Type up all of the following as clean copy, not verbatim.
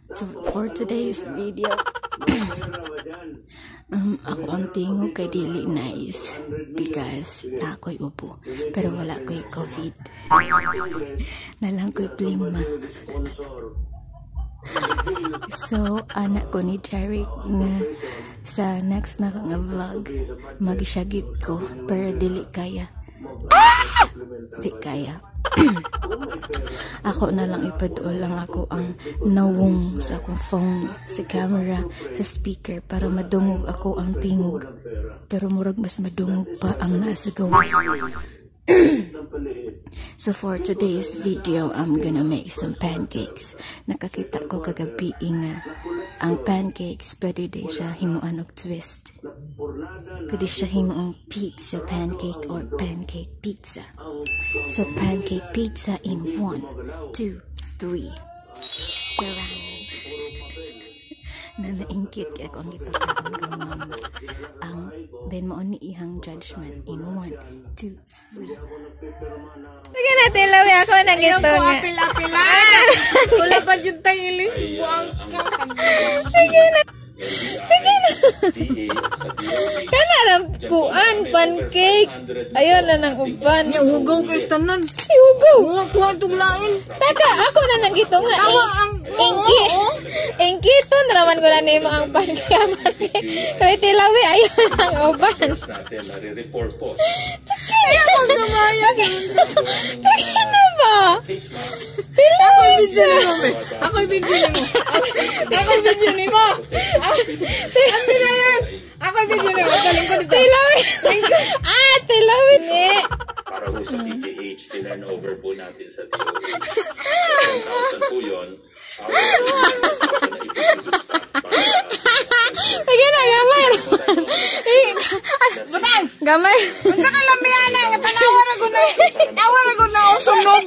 So for today's video, ako ang tingog kay dili nice because naa ko'y ubo pero wala ko'y COVID. Naa lang ko'y plema. So, anak ko ni Jeric nga sa next na nga vlog magisyagit ko pero dili kaya. Ah! Di kaya. Ako na lang ipaduol lang ako ang nawong sa akong phone, sa camera, sa speaker para madungog ako ang tingog. Pero murag mas madungog pa ang nasa gawas. So for today's video, I'm gonna make some pancakes. Nakakita ko kagabi nga ang pancakes pwede din siya himuan og twist. Pwede siya himuang pizza pancake or pancake pizza. So pancake pizza in one, two, three. Charan! Na naingkit kay ako ang ipakaon kang mama. Ang then mao ni ihang judgment in one, two, three. Sige na, tilawi ako nang Ayaw ito ko nga. Apil-apila. Wala pa dyan tayo ilis. Buang ka. Sige na. Sige na. Kana ra kuan pancake. Ayaw na nang uban. Hugaw kay tanan. Si hugaw. Kuha kuha itong lain. Taka, ako na nang gito nga. Tawa ang Ingki. Ingkiton raman ko na nimo ang pancake. Pancake. Kay tilawi ayaw nang uban. Natin nare-repurpose. Sige na ba? Face mask. Tilawi Video ni mo, be. Ako video ni mo. Ako video ni mo. Ano na yun? Ako video ni mo. Galing ko dito. Tilawi. Ah, tilawi ni. Para ho sa PGH, tinurn over po natin sa DOH. 10,000 po yun. Out of 10,000 na ipiproduce pa para sa Sige na, gamay. Butang! Gamay. Unsa ka lamian na? Nga tanawa na ko na. Tawa na ko na ako sunog.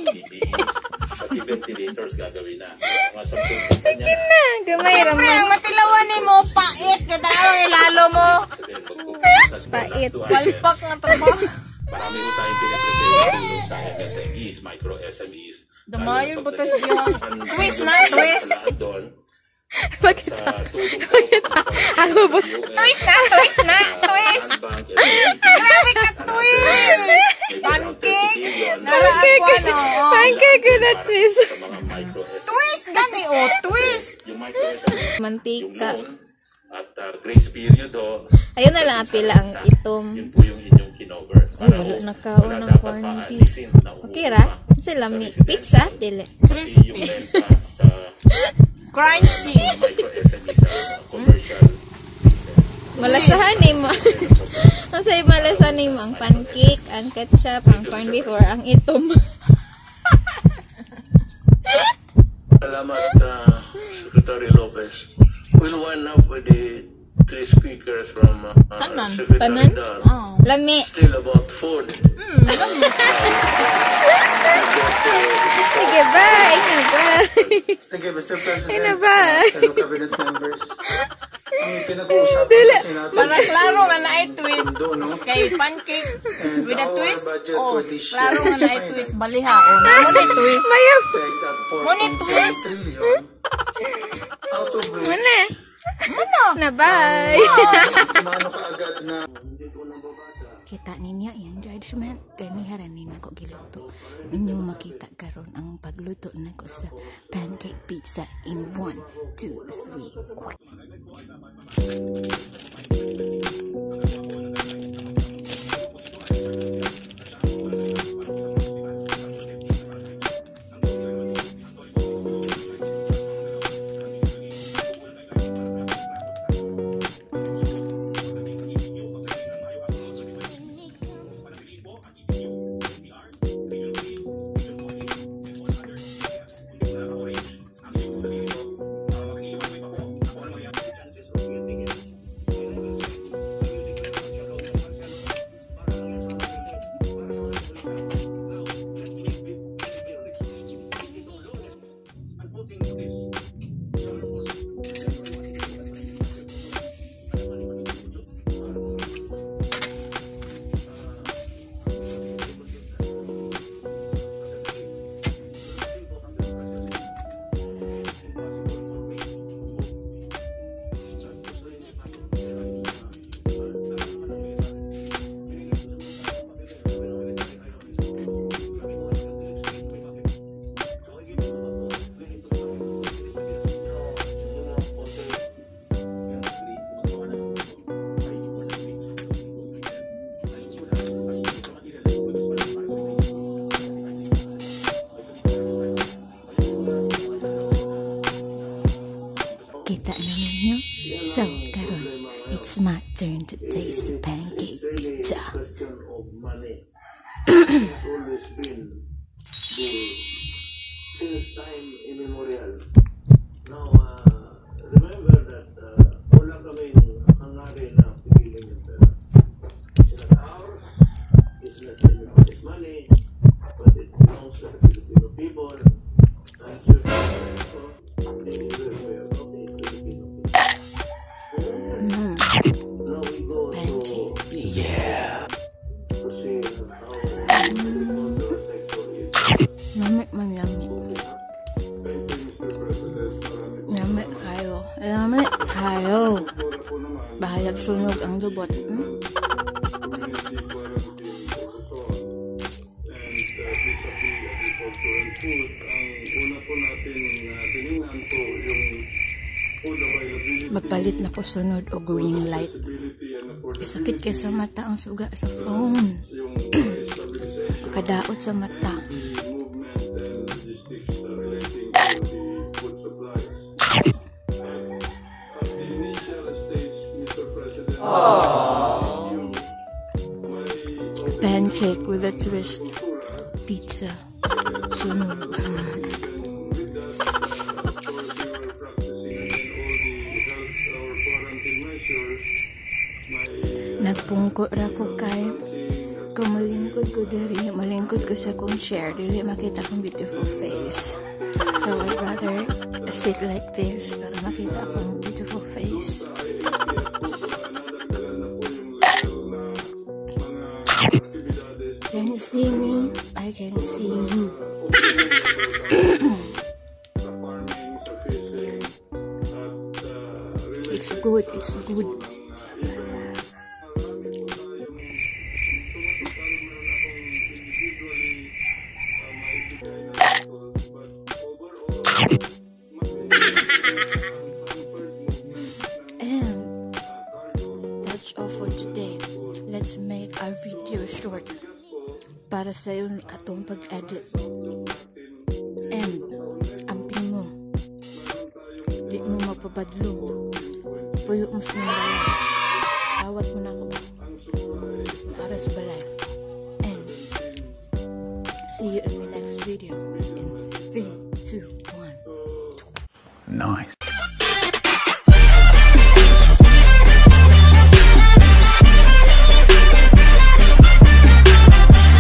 Pati ventilators gagawin na. Mga 10 kumpanya Sige na, gamay Siyempre, raman. ang matilawan ni mo, pait. Kaya tanawa ilalo mo. Sabihin, pagpupunta sa Pait. Palpak nga trabaho. Marami ho tayong pinaprepare na tulong sa MSMEs, micro SMEs. Damayon po tayo siya. Twist na, twist. Doon, Bakit? sa tulong po Ako po. Twist na, twist na, twist. Grabe ka, twist. Pancake. Pancake. Naraan ko ano. Oh. Pancake with a twist. Sa mga micro SMEs. Twist gani, oh, twist. Yung micro SMEs, yung Mantika. loan at grace period ho, Ayun na lang apila ang itom. Yun po yung inyong kinover. Ay, wala na kaon wala ng dapat corned beef. paalisin na Okay ra? umuupa Sila sa mi residential. pizza dili. Pati yung renta sa Crunchy. micro SME sa commercial business. Malasahan nimo. Ang say malasahan nimo ang pancake, ang ketchup, ang corned beef or ang itom. Salamat, Secretary Lopez. We'll wind up with the three speakers from Tanan. Secretary Tanan? Dar. Oh. Lami. Still about food. Sige, bye. Na bye. Thank you, Mr. President. Ay, na ba? Fellow cabinet members. Ang pinag-uusapan Dili. kasi natin Para klaro nga na ay twist. Mundo, no? Kay pancake And with a our twist. budget Oh, for this year klaro nga is na ay twist. Baliha. Oh, mo ni twist. Mayo. Pegged at Ngunit 4.5 twist. trillion. Out of which, Muna. Muna. Na bye. umano kaagad na Kita ninyo iyang judgment. Ganiha ra ni nako giluto. Inyong makita karon ang pagluto nako sa pancake pizza in 1, 2, 3, quick. It's my turn to taste the pancake It's really pizza. A question of money. It's always been the since time immemorial. Now, remember that wala kaming hangarin na pigilin yung pera. It's not ours, it's not anybody's money, but it belongs to the Filipino people and should be also the welfare of the Filipino people. Now we go to Pancake pizza. To see how the agricultural sector is Lami man, lami. moving up. Thank you, Mr. President. Marami po. Lami kayo. Lami kayo. Mura po naman. Bahalag sunog ang lubot. Community quarantine sa Luzon and vis-a-vis agriculture and food, ang una po natin tiningnan po yung food availability, Magpalit na ko sunod og ring light. Accessibility and affordability, Sakit kay sa mata ang suga sa phone. Yung price stabilization, Kadaot sa mata. The movement and logistics relating to the food supplies. At the initial stage, Mr. President, you may open Pancake with a twist. Agrikultura. Pizza. Sunog. Even with that, of course, we were practicing again all the health or quarantine measures. May Nagpungko ra ko kay distancing at kung malingkod ko diri, malingkod ko sa akong chair, dili makita akong beautiful face. So I'd rather sit like this para makita akong beautiful face. Sa IATF po sa nadagdagan na po yung level na mga aktibidades. Can you see me? I can see you. Sa farming, sa fishing, at related It's good, sa it's good. ng event. Marami po tayong tumatotal, meron akong individually maibigay na datos, but overall, mabilis ang hampered movement ng And cargos. That's all for today. Let's make our video short Bigas po, para sa yung atong pag-edit. Outlook natin, And amping mo. Meron tayong Di mo mapabadlong. Puyo mo sa balay. Awat mo na ako ba? Ang supply Aras balay. And see you in my next video. In 3, 2, 1. Nice.